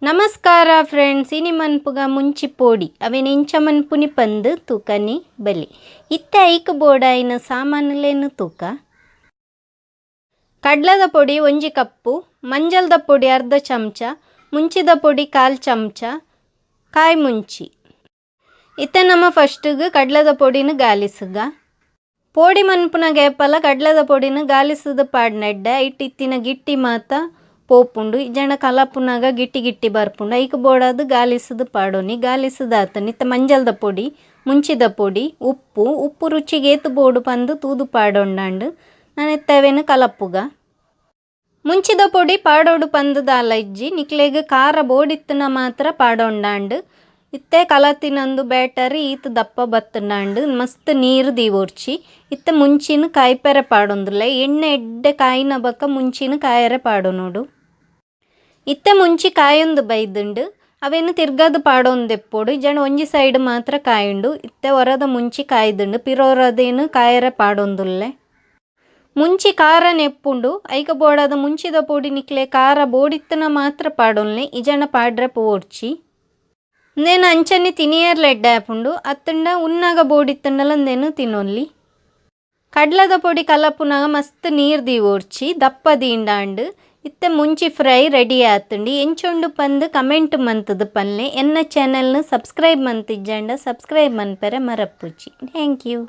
ನಮಸ್ಕಾರ ಫ್ರೆಂಡ್ಸ್, ಇನಿ ಮನ್ಪುಗ ಮುಂಚಿ ಪೋಡಿ ಅವೆನ್ ಎಂಚ ಮನ್ಪುನಿ ಪಂದ್ ತೂಕನಿ ಬಲಿ. ಇತ್ತೆ ಐಕ್ ಬೋಡಾಯಿನ ಸಾಮಾನುಲೇನು ತೂಕ. ಕಡ್ಲದ ಪೊಡಿ 1 ಕಪ್ಪು, ಮಂಜಲ್ದ ಪೊಡಿ ಅರ್ಧ ಚಮಚ, ಮುಂಚಿದ ಪೊಡಿ 1/4 ಚಮಚ, ಕಾಯಿ ಮುಂಚಿ. ಇತ್ತೆ ನಮ್ಮ ಫಸ್ಟ್ಗೆ ಕಡ್ಲದ ಪೊಡಿನ ಗಾಲಿಸುಗ. ಪೋಡಿ ಮನ್ಪುನ ಗೇಪಲ ಕಡ್ಲದ ಪೊಡಿನ ಗಾಲಿಸುದು ಪಾಡ್ನೆಡ್ಡೆ ಐಟ್ ಇತ್ತಿನ ಗಿಟ್ಟಿ ಮಾತ ಪೋಪುಂಡು. ಇಜ್ಜಂಡ ಕಲಪುನಾಗ ಗಿಟ್ಟಿ ಗಿಟ್ಟಿ ಬರ್ಪುಂಡು. ಐಕ್ ಬೋಡಾದ್ ಗಾಲಿಸುದು ಪಾಡೊನಿ. ಗಾಲಿಸುದಾತನಿ ಇತ್ತೆ ಮಂಜಲ್ದ ಪೊಡಿ, ಮುಂಚಿದ ಪೊಡಿ, ಉಪ್ಪು ಉಪ್ಪು ರುಚಿಗೆ ಏತ್ ಬೋಡು ಪಂದ್ ತೂದು ಪಾಡೊಂಡಾಂಡ್. ನಾನು ಇತ್ತೆ ಅವೇನು ಕಲಪುಗ. ಮುಂಚಿದ ಪೊಡಿ ಪಾಡೋಡು ಪಂದ್ ದಾಲ ಇಜ್ಜಿ, ನಿಕ್ಲೆಗ್ ಖಾರ ಬೋಡಿತ್ತನ ಮಾತ್ರ ಪಾಡೊಂಡಾಂಡ್. ಇತ್ತೆ ಕಲತಿನಂದು ಬ್ಯಾಟರ್ ಈತ್ ದಪ್ಪ ಬತ್ತುಂಡಾಂಡ್. ಮಸ್ತ್ ನೀರು ದೀವೊರ್ಚಿ. ಇತ್ತೆ ಮುಂಚಿನ ಕಾಯ್ಪೆರೆ ಪಾಡೊಂದುಲ್ಲೆ. ಎಣ್ಣೆ ಎಡ್ಡೆ ಕಾಯಿನ ಬೊಕ್ಕ ಮುಂಚಿನ ಕಾಯರೆ ಪಾಡೊನೊಡು. ಇತ್ತೆ ಮುಂಚಿ ಕಾಯೊಂದು ಬೈದುಂಡು. ಅವೇನು ತಿರ್ಗದು ಪಾಡೊಂದೆಪ್ಪೊಡು, ಇಜ್ಜಂಡ ಒಂಜಿ ಸೈಡ್ ಮಾತ್ರ ಕಾಯುಂಡು. ಇತ್ತೆ ಒರದ ಮುಂಚಿ ಕಾಯ್ದುಂಡು, ಪಿರೊರದೇನು ಕಾಯರೆ ಪಾಡೊಂದುಲ್ಲೆ. ಮುಂಚಿ ಖಾರ ನೆಪ್ಪುಂಡು. ಐಕ ಬೋಡಾದ ಮುಂಚಿದ ಪೊಡಿ ನಿಕ್ಲೆ ಖಾರ ಬೋಡಿತ್ತನ ಮಾತ್ರ ಪಾಡೊನ್ಲೆ, ಇಜ್ಜಂಡ ಪಾಡ್ರೆ ಪೋವೊಡ್ಚಿ. ಉಂದೆನ್ ಅಂಚನೆ ತಿನಿಯರ್ಲ ಎಡ್ಡೆ ಆಪುಂಡು, ಅತ್ತುಂಡ ಉನ್ನಾಗ ಬೋಡಿತ್ತುಂಡಲ ಉಂದೆನ್ ತಿನೊಲಿ. ಕಡ್ಲದ ಪೊಡಿ ಕಲಪುನಾಗ ಮಸ್ತ್ ನೀರು ದೀವೊಡ್ಚಿ, ದಪ್ಪ ದೀಂಡಾಂಡ್. ಇತ್ತೆ ಮುಂಚಿ ಫ್ರೈ ರೆಡಿ ಆತುಂಡು. ಎಂಚುಂಡು ಪಂದ್ ಕಮೆಂಟ್ ಮಂತುದು ಪನ್ಲೆ. ಎನ್ನ ಚಾನೆಲ್ನ ಸಬ್ಸ್ಕ್ರೈಬ್ ಮಂತಿಜ್ಜಂಡ ಸಬ್ಸ್ಕ್ರೈಬ್ ಮನ್ಪೆರೆ ಮರಪುಜಿ. Thank you.